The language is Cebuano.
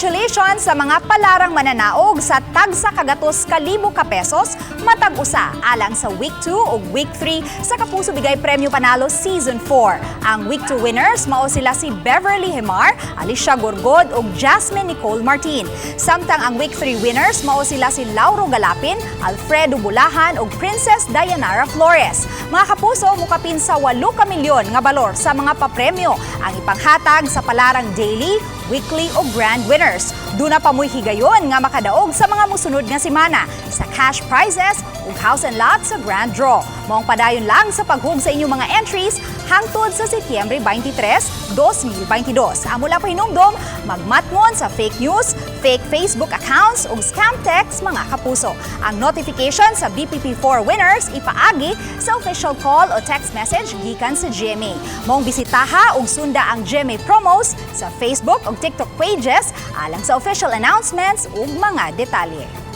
Congratulations sa mga palarang mananaog sa tagsa kagatos kalibo ka pesos matag usa alang sa Week 2 ug Week 3 sa Kapuso Bigay Premyo Panalo Season 4. Ang Week 2 winners mao sila si Beverly Hemar, Alicia Gorgod ug Jasmine Nicole Martin. Samtang ang Week 3 winners mao sila si Lauro Galapin, Alfredo Bulahan ug Princess Dayanara Flores. Mga kapuso, mukapin sa 8 ka milyon nga balor sa mga papremyo ang ipanghatag sa palarang daily, weekly o grand winners. Duna pa mo'y higayon nga makadaog sa mga musunod nga semana sa cash prizes ug house and lot sa grand draw. Maong padayon lang sa paghug sa inyong mga entries hangtod sa Setyembre 23, 2022. Amo lang pahinumdom, magmatngon sa fake news, fake Facebook accounts ug scam text, mga kapuso. Ang notification sa BPP4 winners ipaagi sa official call o text message gikan sa GMA. Maong bisitaha ug sunda ang GMA promos sa Facebook ug TikTok pages alang sa official announcements ug mga detalye.